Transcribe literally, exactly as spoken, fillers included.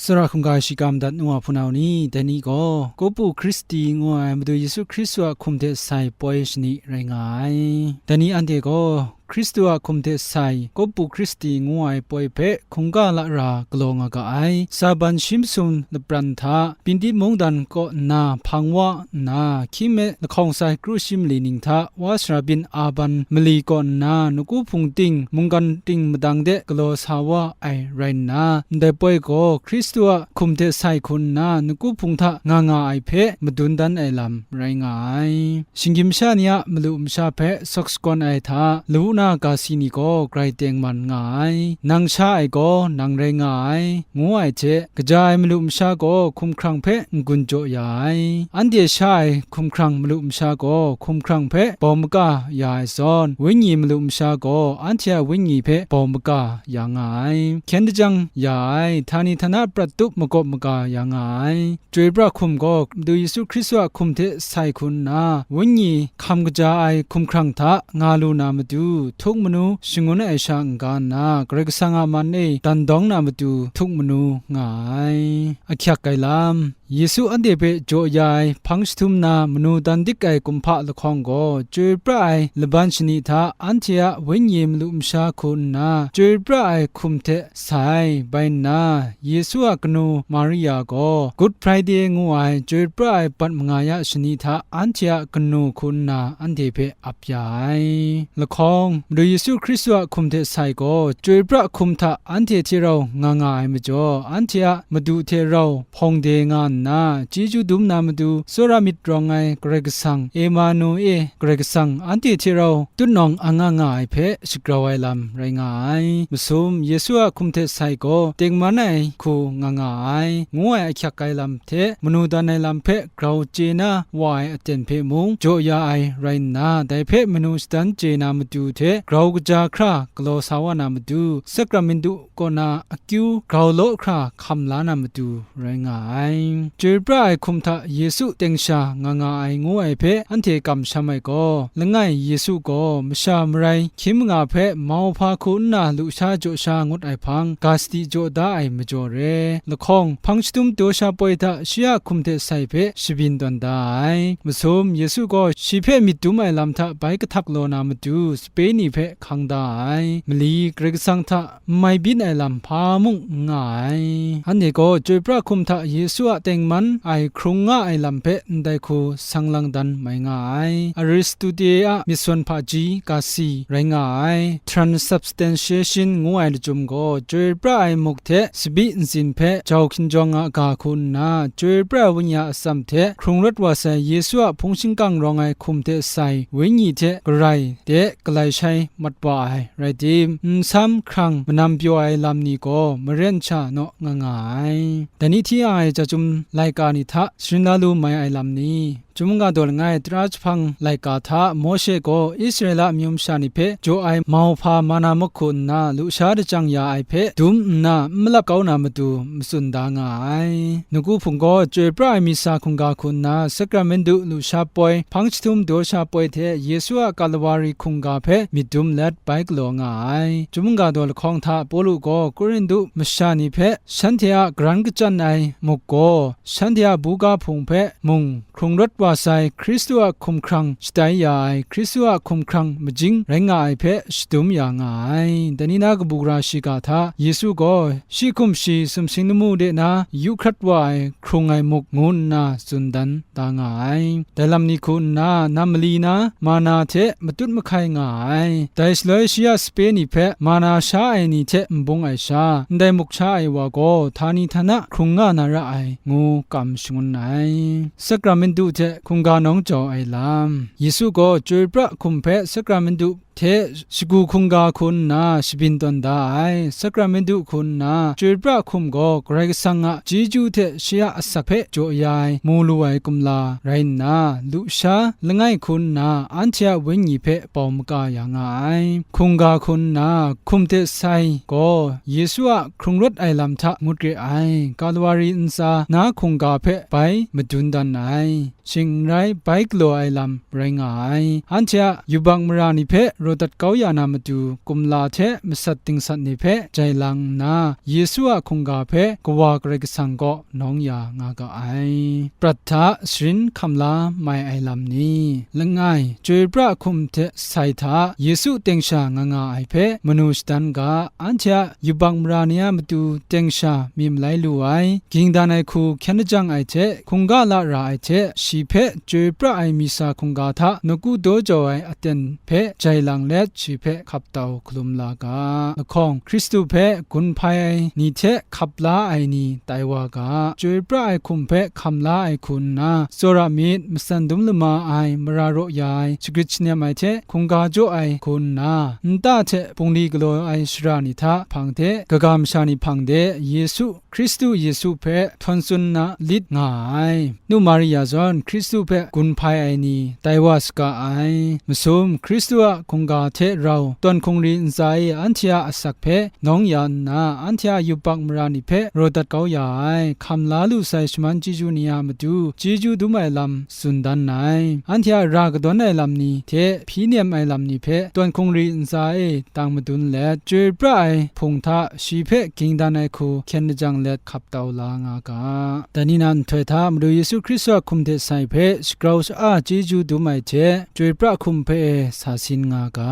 Tsawra hkungga shiga madat nu wa hpunau ni, dai ni gaw, Kupu Hkristu ngu ai Madu Yesu Hkristu a hkum hte sai poi shani rai nga ai. Dai ni anhte gaw, Hkristu a hkum hte sai, Kupu Hkristu ngu ai poi hpe hkungga lara galaw nga ga ai. Saban shi masum lapran hta, Pintit mungdan kaw nna hpang wa nna, hkying me lahkawng sai kru shi mali ning hta, wa sara byin Aban mali kaw nna, nawku hpung ting, mungkan ting madang de galaw sa wa ai rai nna, ndai poi gaw Hkristu a hkum hte sai hku nna, nawku hpung hta nga nga ai hpe madun dan ai lam rai nga ai. Shinggyim sha ni a malu masha hpe sawk sagawn ai hta, lawu na ga si ni gaw grai tengman nga ai. Nang sha ai gaw nang rai nga ai, ngu ai hte, kaja ai malu masha gaw hkumhkrang hpe n-gun jaw ya ai. Anhte sha ai hkumhkrang malu masha gaw hkumhkrang hpe bau maga ya ai zawn, Wenyi malu masha gaw anhte a Wenyi hpe bau maga ya nga ai. Hkyen dajang ya ai, htani htana prat tup magawp maga ya nga ai. Chyoi pra hkum gaw Madu Yesu Hkristu a hkum hte sai hku nna, Wenyi hkam kaja ai hkumhkrang hta nga lu na matu, htuk manu shangun ai sha n-ga nna, Karai Kasang a man e dan dawng na matu, htuk manu nga ai. Ahkyak ai lam, Yesu anhte hpe jaw ya ai hpang jahtum na manu dan dik ai kumhpa lahkawng gaw, chyoi pra ai laban shani hta anhte a Wenyi malu masha hku nna, chyoi pra ai hkum hte sai, bai nna, Yesu a kanu Maria gaw Good Friday ngu ai chyoi pra ai bat manga ya shani hta anhte a kanu hku nna anhte hpe ap ya ai. Lahkawng, Madu Yesu Hkristu a hkum hte sai gaw, chyoi pra hkum hta anhte hte rau nga nga ai majaw, anhte a madu hte rau hpawng de nga nna, chyeju dum na matu, tsawra myit rawng ai Karai Kasang, Emanu-e, Karai Kasang anhte hte rau tutnawng ang nga nga ai hpe shagrau ai lam rai nga ai. Masum, Yesu a hkum hte sai gaw tengman ai hku nga nga ai, ngu ai ahkyak ai lam hte manu dan ai lam hpe grau chye na wa ai aten hpe mung jaw ya ai rai nna, dai hpe manu shadan chye na matu hte grau kaja hkra galaw sa wa na matu, sakramentu kaw na akyu grau law hkra hkam la na matu rai nga ai. Chyoi pra ai hkum hta Yesu teng sha nga nga ai ngu ai hpe anhte kamsham ai gaw, langai Yesu gaw masha marai hkying manga hpe mauhpa hku nna lusha jaw sha ngut ai hpang, ga sadi jaw da ai majaw re. Lahkawng, hpang jahtum daw sha poi hta shi a hkum hte sai hpe shabyin tawn da ai. Masum, Yesu gaw shi hpe myit dum ai lam hta bai kahtap law na matu, sape ni hpe hkang da ai. Mali, Karai Kasang hta n mai byin ai lam hpa mung n nga ai. Anhte gaw chyoi pra hkum hta Yesu a tengman ai hkrung nga ai lam hpe ndai hku sang lang dan mai nga ai. Aristu-te a myitsawn hpaji ga si rai nga ai. Transubstantiation ngu ai lachyum gaw, chyoi pra ai muk hte tsabyi ntsin hpe jau hkinjawng a ga hku nna, chyoi pra ai Wenyi a atsam hte hkrung rawt wa sai Yesu a hpung shingkang rawng ai hkum hte sai Wenyi hte garai de galai shai mat wa ai rai tim, nsam hkrang manam pyaw ai lam ni gaw maren sha naw nga nga ai. Dai ni hti yang ai chyum laika ni hta sharin la lu mai ai lam ni, Chyum ga daw langai tara jahpang laika hta Mawshe gaw Israela amyu masha ni hpe jaw ai mauhpa mana mahku nna lusha dajang ya ai hpe dum nna n malap kau na matu matsun da nga ai. Nawku hpung gaw chyoi pra ai misa hkungga hku nna sakramentu lusha poi, hpang jahtum daw sha poi hte Yesu a Kalawari hkungga hpe myit dum let bai galaw nga ai. Chyum ga daw lahkawng hta Pawlu gaw Korintu masha ni hpe shanhte a karan kachyan ai muk gaw, shanhte a buga hpung hpe mung hkrung rawt wa sai Hkristu a hkumhkrang shatai ya ai, Hkristu a hkumhkrang majing rai nga ai hpe shadum ya nga ai. Dai ni na kabu gara shiga hta Yesu gaw shi hkum shi sumsing lamu de na yu hkrat wa ai hkrung ai muk ngu nna tsun dan da nga ai. Dai lam ni hku nna nam mali na mana hte matut mahkai nga ai. Dai shaloi shi a sape ni hpe mana sha ai ni hte n bung ai sha, ndai muk sha ai wa gaw htani htana hkrung nga na ra ai, ngu kam shangun ai. Sakramentu hte hkungga nawng jau ai lam. Yesu gaw chyoi pra hkum hpe sakramentu hte shagu hkungga hku nna shabyin tawn da ai. Sakramentu hku nna chyoi pra hkum gaw Karai Kasang a chyeju hte shi a asak hpe jaw ya ai mu lu ai kumla rai nna, lusha langai hku nna anhte a wenyi hpe bau maga ya nga ai. Hkungga hku nna hkum hte sai gaw Yesu a hkrung rawt ai lam hta ngut re ai, Kalwari ntsa na hkungga hpe bai madun dan ai. n rai bai galaw ai lam rai nga ai. Anhte a yubak mara ni hpe raw dat kau ya na matu, kumla hte masat dingsat ni hpe jai lang nna, Yesu a hkungga hpe Kawa Karai Kasang kaw nawng ya nga ga ai. Prat hta sharin hkam la mai ai lam ni? Langai, chyoi pra hkum hte sai hta Yesu teng sha nga nga ai hpe manu shadan ga. Anhte a yubak mara ni a matu teng sha myi malai lu ai, ging dan ai hku hkyen lajang ai hte, hkungga la ra ai hte, shi hpe chyoi pra ai misa hkungga hta nawku daw jau ai aten hpe jai lang let, shi hpe hkap tau hkalum la ga. Lahkawng, Hkristu hpe gun hpai ai ni hte hkap la ai ni tai wa ga. Chyoi pra ai hkum hpe hkam la ai hku nna, tsawra myit, matsan dum lama ai, mara raw ya ai, shagrit shanem ai hte hkungga jaw ai hku nna, nta hte bungli galaw ai shara ni hta hpang de, kaga masha ni hpang de, Yesu, Hkristu Yesu hpe htawn tsun na lit nga ai. Nu Maria zawn Hkristu hpe gun hpai ai ni tai wa saga ai. Masum, Hkristu a hkungga hte rau tawn hkungri ntsa e anhte a asak hpe nawng ya nna, anhte a yubak mara ni hpe raw dat kau ya ai, hkam la lu sai shaman chyeju ni a matu chyeju dum ai lam tsun dan ai. Anhte a ra kadawn ai lam ni hte hpyi nem ai lam ni hpe tawn hkungri ntsa e tang madun let, chyoi pra ai hpung hta shi hpe ging dan ai hku hkyen lajang let hkap tau la nga ga. Dai ni na nhtoi hta Madu Yesu Hkristu a hkum hte sai hpe shagrau sha-a chyeju dum ai hte, chyoi pra hkum hpe e sa sin nga ga.